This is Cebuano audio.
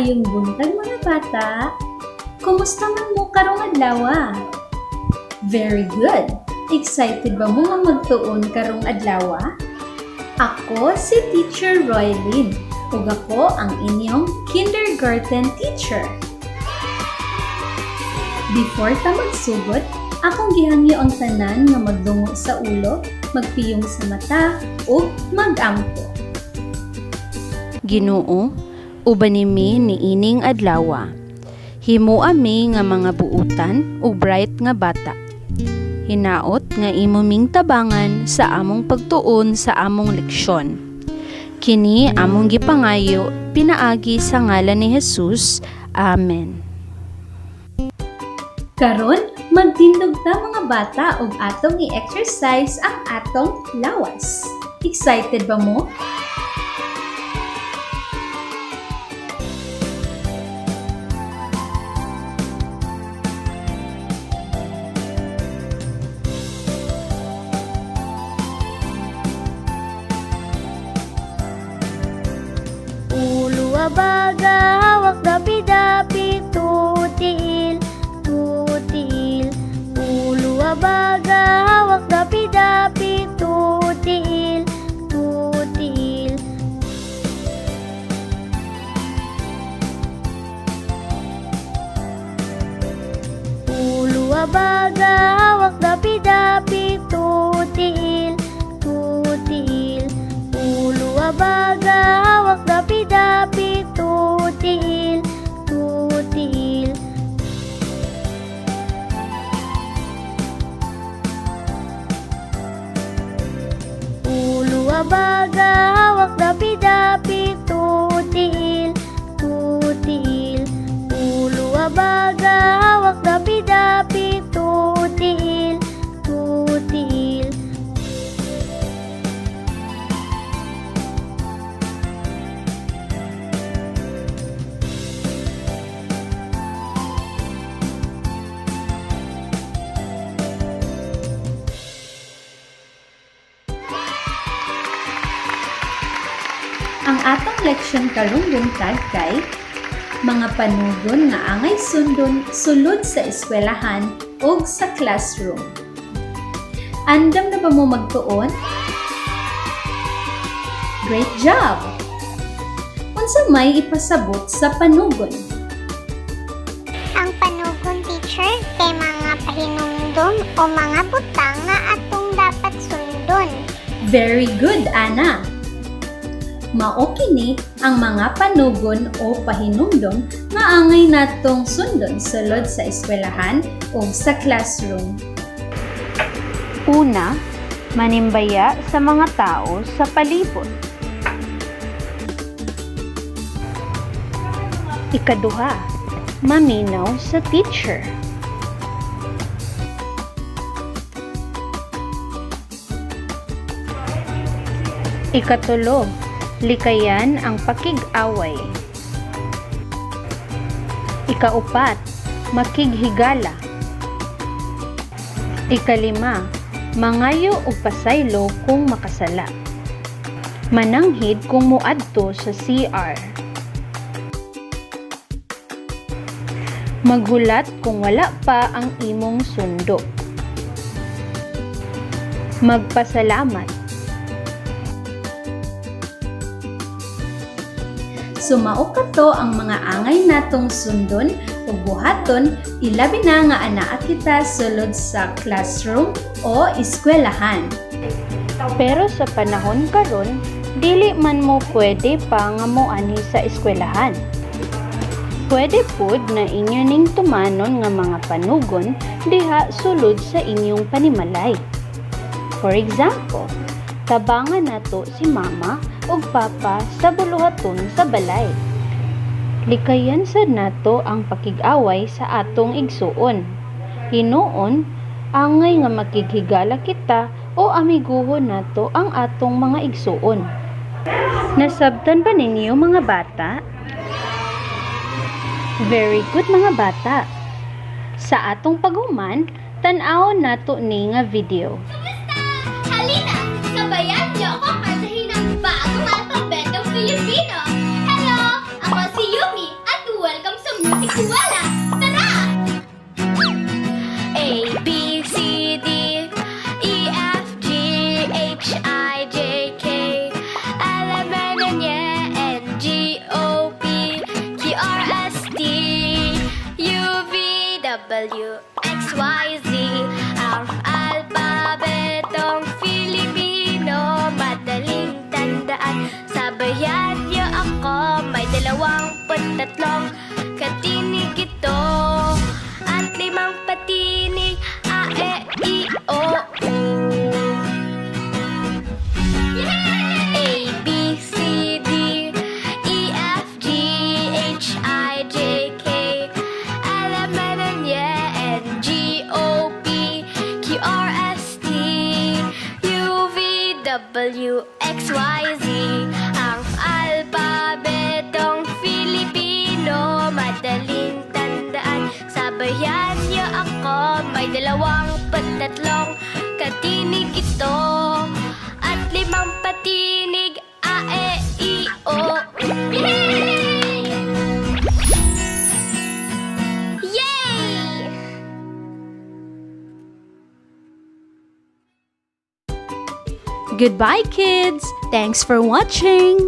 Maayong buntag, mga bata. Kumusta man mo karong adlaw? Very good. Excited ba mo nga magtuon karong adlaw? Ako si Teacher Roylin ug ako ang inyong kindergarten teacher. Before ta magsugod, akong gihangyo ang tanan nga magdungo sa ulo, magpiyong sa mata, ug magampo. Ginoo, uban mi niining adlawa. Himoa mi nga mga buutan ug bright nga bata. Hinaot nga imo ming tabangan sa among pagtuon sa among leksyon. Kini among gipangayo pinaagi sa ngalan ni Jesus. Amen. Karon, magtindog ta, mga bata, ug atong i-exercise ang atong lawas. Excited ba mo? Ulo abaga, hawak dapi-dapi, tutiil, tutiil. Ulo abaga, hawak dapi-dapi, tutiil, tutiil. Ulo abaga, hawak dapi-dapi, tutiil, tutiil. Ulo abaga, hawak dapi-dapi, tutiil, tutiil. Ulo abaga, hawak dapi-dapi, tutiil, tutiil. Ulo abaga, hawak dapi-dapi, tutiil, tutiil. Ang atong leksyon karong buntag kay mga panugon nga angay sundon sulod sa eskwelahan ug sa classroom. Andam na ba mo magtuon? Great job! Unsa may ipasabot sa panugon? Ang panugon, teacher, kay mga pahinumdum o mga butang nga atong dapat sundon. Very good, Ana! Mao kini ang mga panugon o pahinumdom nga angay natong sundon sulod sa eskwelahan o sa classroom. Una, manimbaya sa mga tao sa palibot. Ikaduha, maminaw sa teacher. Ikatulo, likayan ang pakig-away. Ikaupat, makighigala. Ikalima, mangayo og pasaylo kung makasala. Mananghid kung moadto sa CR. Maghulat kung wala pa ang imong sundo. Magpasalamat. Sumao kato ang mga angay natong sundon ug buhaton, ilabi na nga anaa kita sulod sa classroom o eskwelahan. Pero sa panahon karon, dili man mo pwede pa nga moanhi sa eskwelahan. Pwede pud na inyo ning tumanon nga mga panugon diha sulod sa inyong panimalay. For example, tabangan nato si mama ug papa sa buluhaton sa balay. Likayan sad nato ang pakig-away sa atong igsuon. Hinuon, angay nga makighigala kita o amiguhon nato ang atong mga igsuon. Nasabtan ba ninyo, mga bata? Very good, mga bata. Sa atong paghuman, tan-awon nato ni nga video. Halina, sabayan niyo ako kantahin ang bagong alpabetong Pilipino. Hello, ako si Yumi at Tatlong katinig ito at limang patinig: A, E, I, O, U. A, B, C, D, E, F, G, H, I, J, K, L, M, N, N, G, O, P, Q, R, S, T, U, V, W, X, Y, Z. Ang alpabetong Filipino, madaling tandaan. Sabayan niyo ako. May 23 katinig ito at limang patinig: A, E, I, O, U. Yay! Yay! Goodbye, kids! Thanks for watching!